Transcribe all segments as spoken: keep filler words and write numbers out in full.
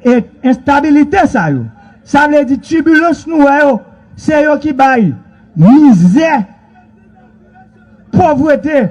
E enstabilite sa yo, sa vle di tibilans nou wè yo, se yo ki bay mizè, povrete.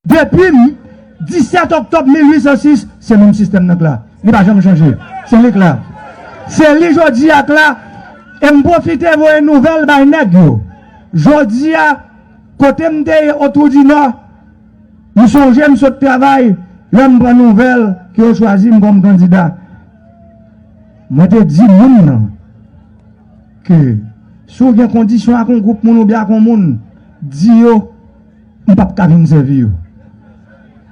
Depi m-, disèt òktòb mil uit san sis, se menm sistèm nan k la. Li pa janm chanje. Se li k la. Se li jodi a k la. E m pwofite voye nouvèl bay nèg yo. Jodi a, kote m te ye Otwou di Nò, m sonje m sot travay, lè m pran nouvèl ke yo chwazi m kòm kandida. Mwen te di moun nan ke si w gen kondisyon ak yon gwoup moun oubyen ak yon moun, di yo, m p ap ka vin sèvi yo.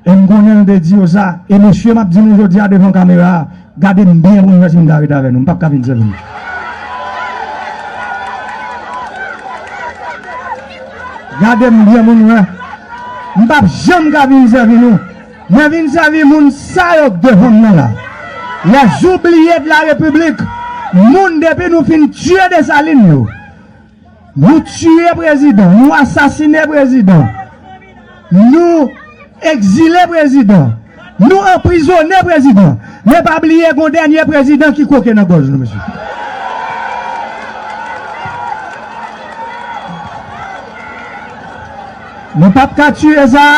E m konnen l te di yo sa, e mesye m ap di nou jodi a devan kamera a, gade m byen pou nou wè si m ka ret avè nou, m p ap ka vin sèvi nou. Gade m byen pou nou wè. M p ap janm ka vin sèvi nou. Mwen vin sèvi moun sa yo k devan m nan la. Les oubliés de la République. Moun depi nou fin tiye Desalin yo. Nou tiye prezidan, nou asasine prezidan, nou egzile prezidan, nou anprizone prezidan. Men pa bliye gon dènye prezidan ki kwoke nan gòj nou, mesye. Nou p ap ka tiye sa,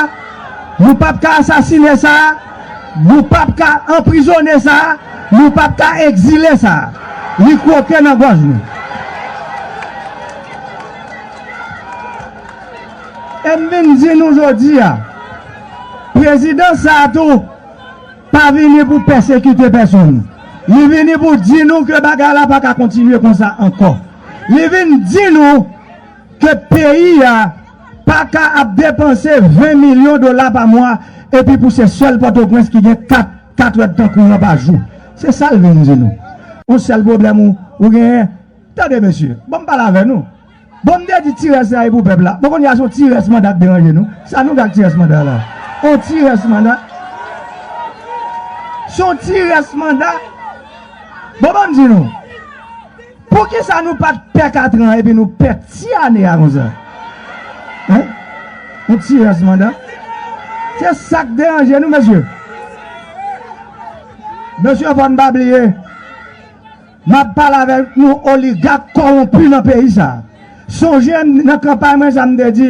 nou p ap ka asasine sa, nou p ap ka anprizone sa, nou p ap ka egzile sa. Li kwoke nan gòj nou. E m vin di nou jodi a, prezidan sa a tou pa vini pou pèsekite pèsonn. Li vini pou di nou ke bagay la pa ka kontinye konsa ankò. Li vin di nou ke peyi a pa ka ap depanse ven milyon dola pa mwa, epi pou se sèl Pòtoprens ki gen kat, kat èdtan kouran pa jou. Se sa l vin di nou. Yon sèl pwoblèm ou, ou genyen, tande mesye, ban m pale avè nou. Bon, m te di ti rès la e pou pèp la. Bon, kounye a se yon ti rès manda k deranje nou. Sa nou gen ak ti rès manda la? Yon ti rès manda? Se yon ti rès manda? Bon, ban m di nou. Poukisa nou pa t pè katran epi nou pè ti ane a konsa? Hein? Yon ti rès manda. Se sa k deranje nou, mesye. Mesye, fò n pa bliye. M ap pale avèk nou oligak kòwonpi nan peyi sa a. Sonje m nan kanpay mwen sa m te di.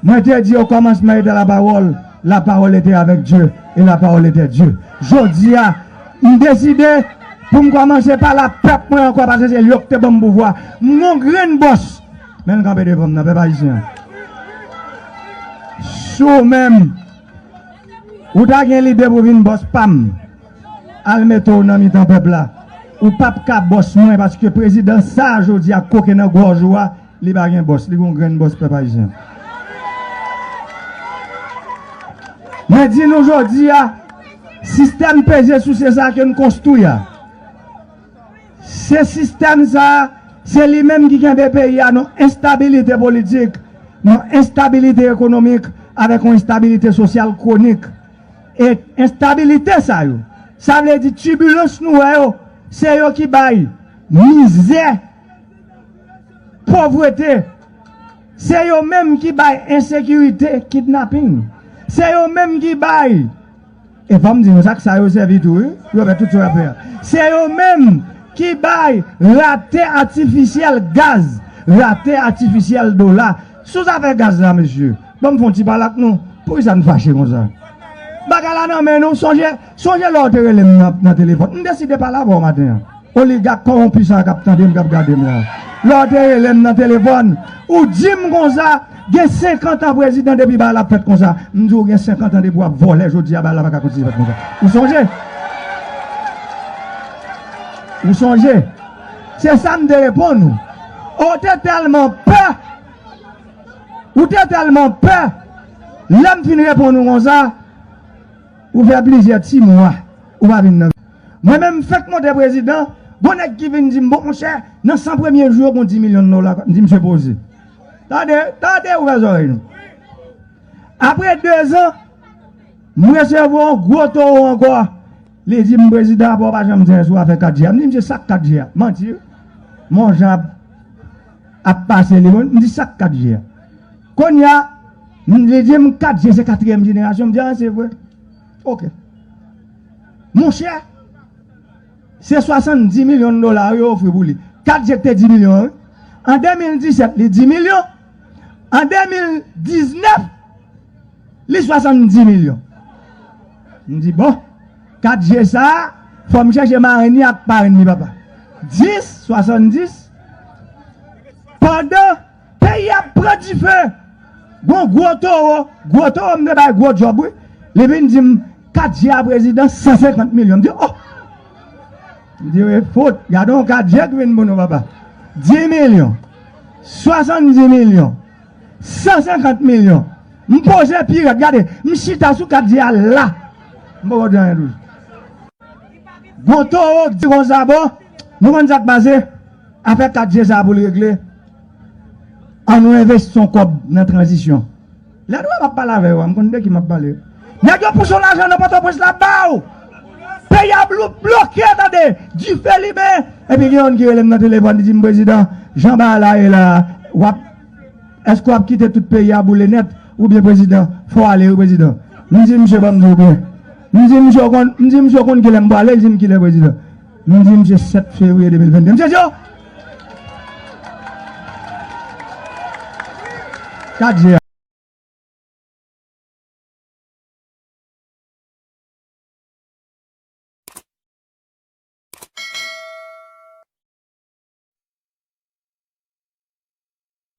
Mwen te di, au commencement était la parole, la parole était avec Dieu, et la parole était Dieu. Jodi a, m deside pou m kòmanse pale ak pèp mwen ankò, paske se yo k te ban m pouvwa. M gon grenn bòs, men l kanpe devan m nan, pèp ayisyen an. Si w menm, ou ta gen lide pou vin bòs pa m, al mete w nan mitan pèp la. Ou p ap ka bòs mwen, paske prezidan sa a jodi a kwoke nan gòj ou a, li pa gen bòs, li gon grenn bòs pèp ayisyen. Mwen di nou jodi a, sistèm peze souse sa a ke n konstwi a, se sistèm sa a, se li menm ki kenbe peyi a nan enstabilite politik, nan enstabilite ekonomik, avèk yon enstabilite sosyal kwonik. E enstabilite sa yo, sa vle di tibilans nou wè yo, se yo ki bay mizè, povrete. Se yo menm ki bay ensekirite, kidnaping. Se yo menm ki bay, e fò m di nou sa, sa yo sèvi tou, wi. Yo fè tout sa yo ap fè a. Se yo menm ki bay rate atifisyèl gaz, rate atifisyèl dola. Sou zafè gaz la, mesye, ban m fè yon ti pale ak nou. Poukisa n fache konsa? Bagay la nan men nou, sonje, sonje lè w te rele m nan, nan telefòn. M deside pale avè w maten an. Oligak kòwonpi sa a k ap tande m, k ap gade m la. Lè w te rele m nan telefòn, ou di m konsa, gen senkant an prezidan depi bagay la ap fèt konsa. M di w gen senkant an depi w ap vòlè, jodi a bagay la pa ka kontinye fèt konsa. Ou sonje? Ou sonje? Se sa m te reponn ou. Ou te tèlman pè. Ou te tèlman pè. Lè m fin reponn ou konsa, ou fè plizyè ti mwa, ou pa vin nan. Mwen menm, m fèk monte prezidan, gon nèg ki vin di m, bon, monchè, nan san premye jou yo, gon dis milyon dola. M di, misye poze. Tande, tande, ouvè zòrèy nou. Apre dezan, m resevwa yon gwo towo ankò. Li di m, prezidan, apa w pa janm di anyen sou afè kat G a? M di, misye, sa k kat G a? Manti, wi. Mon jan ap, ap pase li, bon, m di, sa k kat G a? Kounye a, m, li di m, kat G se katriyèm jenerasyon. M di, a, se vre. Ok. Monchè, se swasanndis milyon dola yo ofri pou li. Kat G te dis milyon an, wi. An de mil disèt, li dis milyon. An de mil diznèf, li swasanndis milyon. M di, bon, kat G sa a, fò m chèche marenn li ak parenn li, papa. Dis, swasanndis, pandan peyi ap pran dife, gon gwo towo, gwo towo m te bay gwo djòb, wi. Li vin di m, kat G a prezidan, san senkant milyon. M di, oh! M di, e fout, gade yon kat G ki vin pou nou, papa. Dis milyon, swasanndis milyon, san senkant milyon. M poze pi rèd, gade, m chita sou kat G a la. M poko di anyen toujou. Gon towo k di konsa, bon, nou konn sa k pase? Afè kat G sa pou l regle. An nou envesti yon kòb nan tranzisyon. Lè nou ap pale avè yo a, m konn de ki m ap pale. Nèg yo pouse yon lajan nan Pòtoprens la ba w. Peyi a blou-, bloke, tande. Dife limen. Epi gen youn ki rele m nan telefòn, li di m, prezidan, jan bagay la ye la, w ap, èske w ap kite tout peyi a boule nèt? Oubyen prezidan, fò w ale wi, prezidan. M di misye, ban m di w byen. M di misye, w konn, m di misye, w konn kilè m pwale? Li di m, kilè, prezidan? M di misye, sèt fevriye de mil venn de. Misye di, oh! Kat G